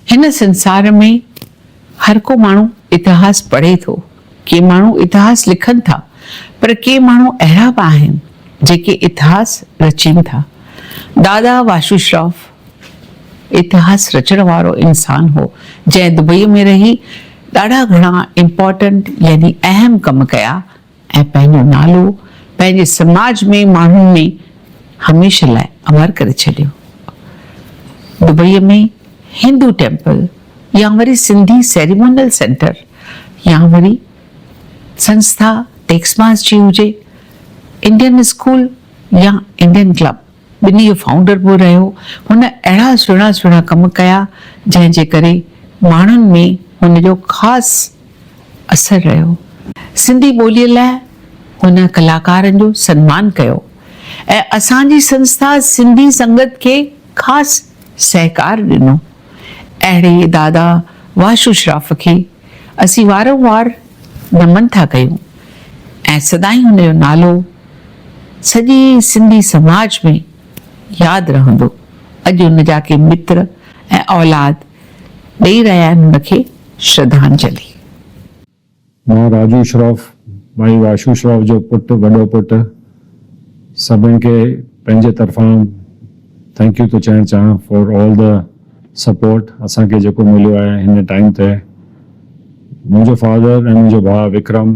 هن سنسار ۾ هر ڪو ماڻهو اتهاس پڙهي ٿو، ڪي ماڻهو اتهاس لکن ٿا، پر ڪي ماڻهو اهڙا به آهن، جيڪي اتهاس رچين ٿا. دادا واشو شراف اتهاس رچڻ وارو انسان هو، جنهن دبئيء ۾ رهي ڏاڍا گهڻا امپارٽنٽ يعني اهم ڪم ڪيا ۽ پنهنجو نالو پنهنجي سماج ۾ ماڻهن ۾ هميشه لاء امر ڪري ڇڏيو. دبئيء ۾ هندو ٽيمپل يا وري سنڌي سيريمونل سينٽر يا وري سنسٿا ٽيڪسماس جي هجي، انڊين اسڪول يا انڊين ڪلب ٻنهي جو فائونڊر به رهيو. هن اهڙا سهڻا سهڻا ڪم ڪيا جنهن جي ڪري ماڻهن ۾ هن جو خاص اثر رهيو. سنڌي ٻوليء لاء هن ڪلاڪارن جو سنمان ڪيو ۽ اسان جي سنسٿا سنڌي سنگت کي خاص سهڪار ڏنو. اهڙي دادا واشو شراف کي اسين وارون وار نمن ٿا ڪيون ۽ سدائين هن جو نالو سڄي سنڌي سماج ۾ ياد رهندو. اڄ هن جا ڪي متر ۽ اولاد ڏئي رهيا آهن هن کي شرڌانجلي. مان راجو شراف، ڀائي واشو شراف جو پٽ، وڏو پٽ، سڀن کي پنهنجي طرفان thank you ٿو چئڻ چاهيان فار آل the support اسان کي جيڪو مليو آهي هن ٽائيم تي. منهنجو فادر ۽ منهنجو ڀاء وڪرم،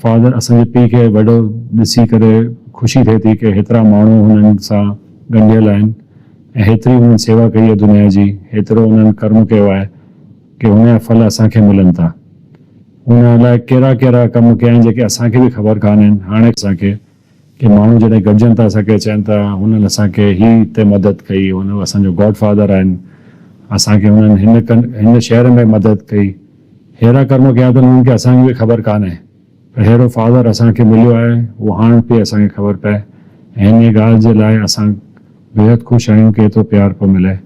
فادر اسان جي پيء کي وڏو ڏسي ڪري خوشي ٿئي ٿي ڪي هيترا ماڻهو هنن سان ڳنڍيل آهن ۽ هيتري هنن سيوا ڪئي آهي دنيا جي، هيترو هنن ڪرم ڪيو آهي ڪي هن جا ڦل اسان کي ملن ٿا. هن الائي ڪهڙا ڪهڙا ڪم ڪيا آهن جيڪي اسان کي به خبر ڪانهن. هاڻي اسان کي ڪي ماڻهو جڏهن گڏجن ٿا اسان کي چون ٿا هنن اسان کي هي هتي مدد ڪئي، هن اسان جو گاڊ فادر آهن، اسان کي هنن هن هن شهر ۾ مدد ڪئي. ههڙا ڪرم ڪيا اٿن هنن کي اسان کي به خبر ڪانهي. پر ههڙو فادر اسان کي مليو آهي اهو هاڻ پئي اسان کي خبر پئي ۽ انهيء ڳالهه جي لاء اسان بيحد خوش آهيون ڪي ايترو پيار پيو ملي.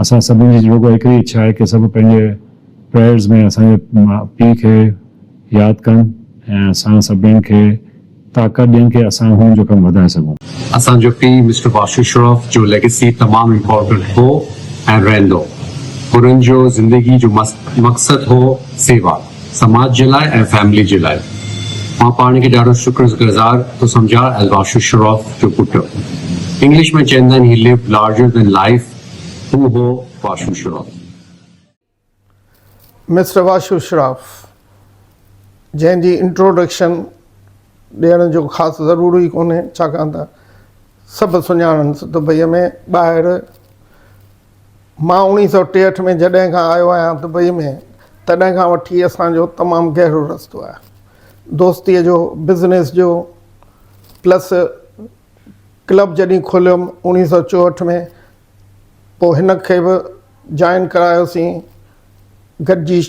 اسان سڀني جي رڳو هڪڙي اڇا آهي ڪي سڀ پنهنجي پريئرز ۾ اسان جي پيء کي ياد ڪن ۽ اسان سڀني کي طاقت ڏين ڪي اسان هن جو ڪم وڌائي سگهون. اسان جو پيء مسٽر باشو شراف جو ليگسي تمام امپارٽنٽ هو ۽ رهندو. هنن جو زندگي جو مقصد هو سيوا. سماج جي لاء ۽ فيملي جي لاء. مان پاڻ کي ڏاڍو شڪر گذار ٿو سمجهان ايز باشو شراف جو پٽ. انگلش ۾ چوندا آهن he lived larger than life هو هو باشو شراف. مسٽر باشو شراف جنهن جي انٽروڊڪشن ڏيڻ جو خاص ضرور ئي ڪونهي ڇاڪاڻ ته سڀ سڃاڻنس دبئي ۾ ٻاهر مان اوڻيهه سؤ 63 ۾ جڏهن کان آيو آهيان دبئي ۾ تڏهن کان وٺي اسان جو تمام گهرو رستو آهي دوستيء جو بزنس جو پلس ڪلب جڏهن کوليم اوڻيهه سؤ 64 ۾ پوء هن کي به جوائن ڪرايوسين گڏجي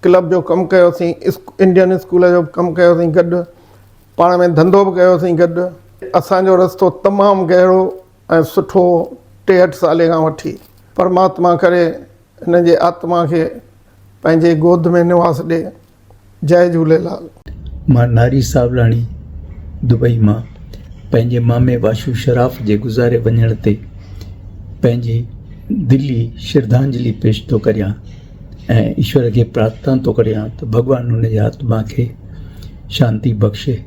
ڪلب جو ڪم ڪيوسين انڊين اسڪول جو به ڪم ڪيوسين گڏ پاڻ ۾ ڌنڌو به ڪيوسين گڏ اسان جو رستو تمام گهرو ۽ سٺو 63 سالي کان وٺي پرماتما ڪري هن جي آتما کي پنهنجي گود ۾ نواس ڏي جئي جهوليلال. مان ناري ساولاڻي دبئي مان پنهنجي مامي واشو شراف جي گذاري وڃڻ تي پنهنجي دلي شرڌانجلي پيش ٿو ڪريان ۽ ايشور کي پرارٿنا ٿو ڪريان ته ڀڳوان هن جي آتما کي شانتي بخشي.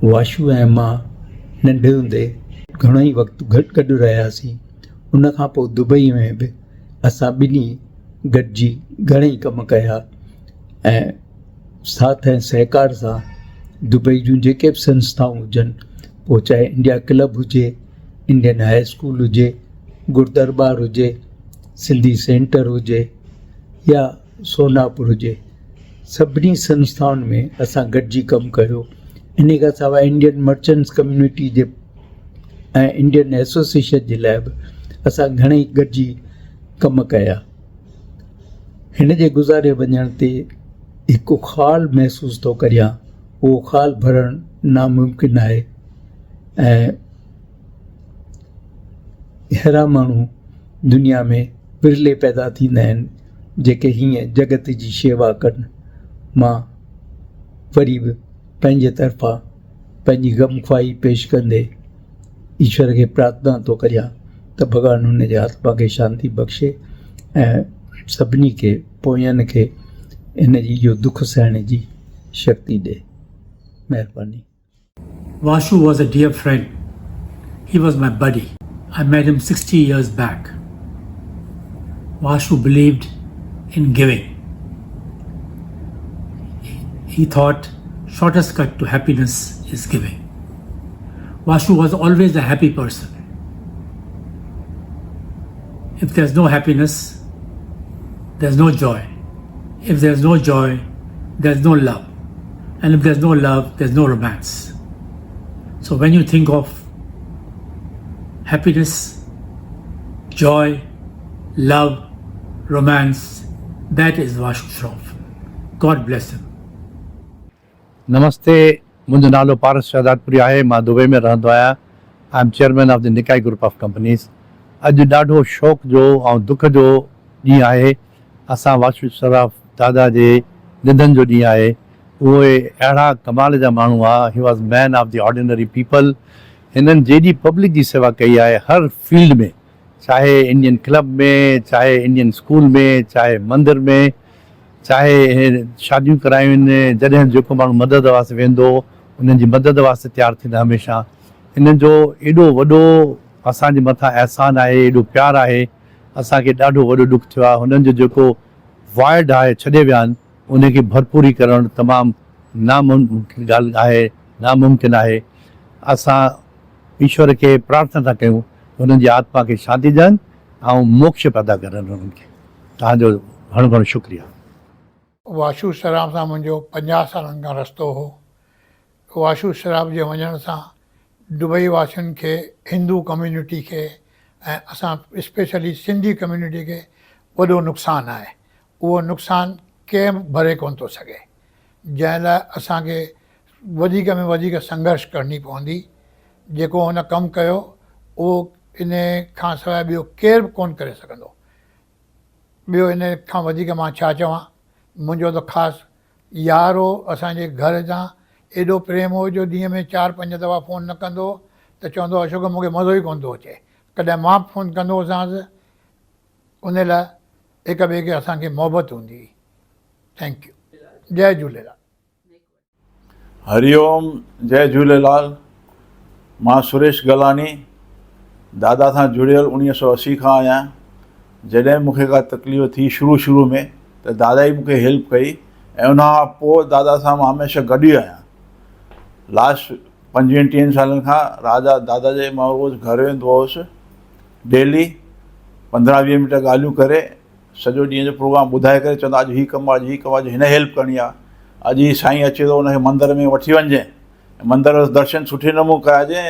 واشو ۽ مان ننڍي هوندي گهڻو ئي وقت گڏ گڏ رهياسين. ان کان پوء دبئي ۾ به اسان ٻنهي گڏجي گهڻئي ڪم ڪيا ۽ ساٿ ۽ سهڪار سان دبئي جون جيڪي به سنسٿائون هجن پوء چاهي انڊيا ڪلب هجي، انڊين هاء اسڪول هجي، گردربار هجي، سنڌي سينٽر هجي يا سوناپور هجي. سڀني سنسٿائن ۾ اسان گڏجي ڪم ڪيو انهي کان سواء انڊين مرچنٽس ڪميونٽي جي ۽ انڊين ايسوسيئيشن جي لاء به اسان گهڻي گڏجي ڪم ڪيا هن جي گذاري وڃڻ تي هڪ خال محسوس ٿو ڪريان اهو خال ڀرڻ ناممڪن آهي ۽ اهڙا ماڻهو دنيا ۾ ورلي پيدا ٿيندا آهن جيڪي هيئن جڳت جي شيوا ڪن. مان وري به پنهنجي طرفان پنهنجي غمخواهي پيش ڪندي ايشور کي پرارٿنا ٿو ڪريان ته ڀڳوان هن جي آتما کي شانتي بخشي ۽ سڀني کي پوين کي ان جي اهو دک سهڻ جي شڪتي ڏي. مهرباني. Vashu was a dear friend. He was my buddy. I met him 60 years back. Vashu believed in giving. He thought shortest cut to happiness is giving. Vashu was always a happy person. If there's no happiness, there's no joy. If there's no joy, there's no love. And if there's no love, there's no romance. So when you think of happiness, joy, love, romance, that is Vashu Shroff. God bless him. نمستي منهنجو نالو پارس شهدادپوري آهي مان Dubai ۾ رهندو آهيان I am chairman of the Nikai group of companies اڄ ڏاڍو شوق جو ۽ دک جو ڏينهن آهي اسان واشو صراف دادا جي نڌن جو ڏينهن آهي اهي اهڙا ڪمال جا ماڻهو هئا he was man of the ordinary people هنن جيڏي پبلڪ جي سيوا ڪئي آهي هر فيلڊ ۾ چاهي انڊين ڪلب ۾ چاهي انڊين اسڪول ۾ چاهي مندر ۾ چاهي شاديون ڪرايون آهن جڏهن جيڪو ماڻهو مدد واسطي ويندو هو انهن جي مدد واسطي تيار ٿيندا هميشه انهن جو ايڏو وڏو اسان جي مٿان احسان آهي ايڏو پيار آهي اسان کي ڏاڍو وڏو ڏک ٿيو آهي هنن جو جيڪو وائڊ آهي ڇڏي ويا آهن ان کي ڀرپوري ڪرڻ تمام ناممڪن ڳالهه آهي ناممڪن آهي اسان ايشور کي پرارٿنا ٿا ڪيون هنن جي آتما کي شانتي ڏين ۽ موڪش پيدا ڪرن انهن کي توهان جو گهڻو گهڻو شڪريه. واشو شراب سان منهنجو 50 سالن کان رستو هو. واشو شراب جي وڃڻ سان دبئي واسين کي هندو ڪميونٽي کي ۽ اسان اسپيشلي سنڌي ڪميونٽي کي وڏو نقصان آهي. اهو نقصان ڪنهن به ڀري ڪونه ٿو سگهي. جنهن لاء اسان کي وڌيڪ ۾ وڌيڪ سنگهرش ڪرڻي پوندي. جيڪو هن ڪم ڪيو اهو ان کان سواء ٻيو ڪير به ڪونه ڪري سگهندو. ٻيو ان کان وڌيڪ مان ڇا چوان. منهنجو ته خاص يار هو، اسان جي گهر سان ايڏو پريم هو جو ڏينهن ۾ چار پنج دفعا فون نه ڪندو هو ته چوندو هو اشوڪ مون کي مزو ئي ڪونه ٿو اچي. ڪڏهن مان به فون ڪندو هوسانس. ان لاء هڪ ٻئي کي اسان کي محبت هوندي هئي. Thank you. جئي جهوليلال. هري اوم جئي جهوليلال مان سريش گلاني دادا سان جڙيل 1980 کان آهيان جڏهن مون کي ڪا تڪليف ٿي شروع شروع ۾ ته دادا ئي مون کي هيلپ ڪئي ۽ ان کان پوء دادا سان مان هميشه گڏ ئي آهيان لاسٽ پنجويهن ٽيهن سالن کان راجا دادا جي مان روز گهر ويندو هوس ڊيلي 15 20 منٽ ڳالهيون ڪري سڄو ڏينهن جو پروگرام ٻڌائي ڪري چوندا اڄ هي ڪم آ اڄ هي ڪم آ اڄ هن هيلپ ڪرڻي آ اڄ هي سائين اچي ٿو ان کي مندر ۾ وٺي وڃجي مندر جو درشن سٺي نموني ڪرائجي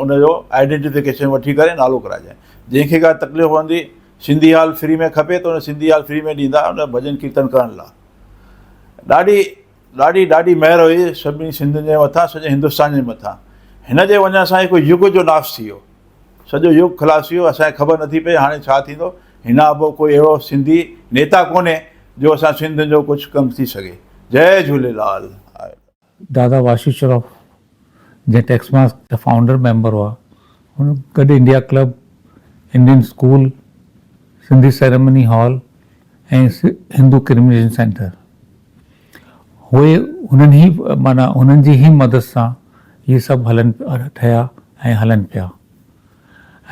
ان جو آئيڊينٽيفڪيشن وٺي ڪري نالو ڪرائجي جنهن کي ڪا تڪليف هوندي سنڌي هال فري ۾ کپي ته ان سنڌي هال فري ۾ ڏيندا ان ڀڄن ڪيرتن ڪرڻ لاء ڏاڍي ڏاڍي ڏاڍي مهر هئي سڀني سنڌين جي مٿان سڄي هندستان جي مٿان هن جي وڃڻ سان هڪ يگ جو ناس ٿي ويو سڄو يگ خلاص ٿي ويو اسان کي خبر نٿي پئي هاڻي ڇا ٿيندو هن کان پوء ڪوئي اهڙو سنڌي نيتا ڪونهي جو اسان سنڌين جو ڪجهه ڪم ٿي سگهي جئي جهوليلال. دادا واشي شروف جنهن ٽيڪسماس جا فائونڊر ميمبر هئا هن گڏ India club, Indian school, Sindhi ceremony hall ۽ Hindu cremation centre اهي هنن ئي معنيٰ هنن جي ئي مدد سان اهي سڀ هلن ٺهيا ۽ هلن پيا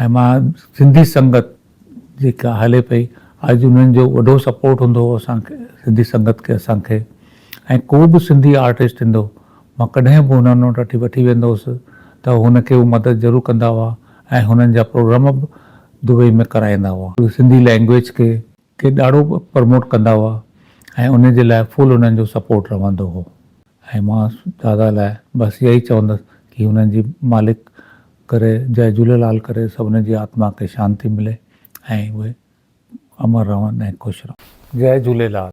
۽ مان سنڌي سنگت جيڪا هلي پئي اڄ انهن جو وڏو سپورٽ هوندو هو اسان کي سنڌي سنگت کي اسان کي ۽ ڪو به سنڌي آرٽسٽ ايندو مان ڪڏهن به هنن وٽ وٺي وٺي ويندو هوس ته هن کي هو مدد ضرور ڪندا هئا ۽ هنن جا پروگرام به دبئي ۾ ڪرائيندا هئا سنڌي لينگويج کي کي ڏاڍو پروموٽ ڪندا هئا ۽ ان جي لاء فل انهن جو سپورٽ رهندو هو ۽ مان دادا لاء بس اها ئي چوندس ڪي انهن جي مالڪ ڪري جئي جهوليلال ڪري سڀني جي آتما کي شانتي ملي ۽ اهي امر رهن ۽ خوش رهن. جئي جهوليلال.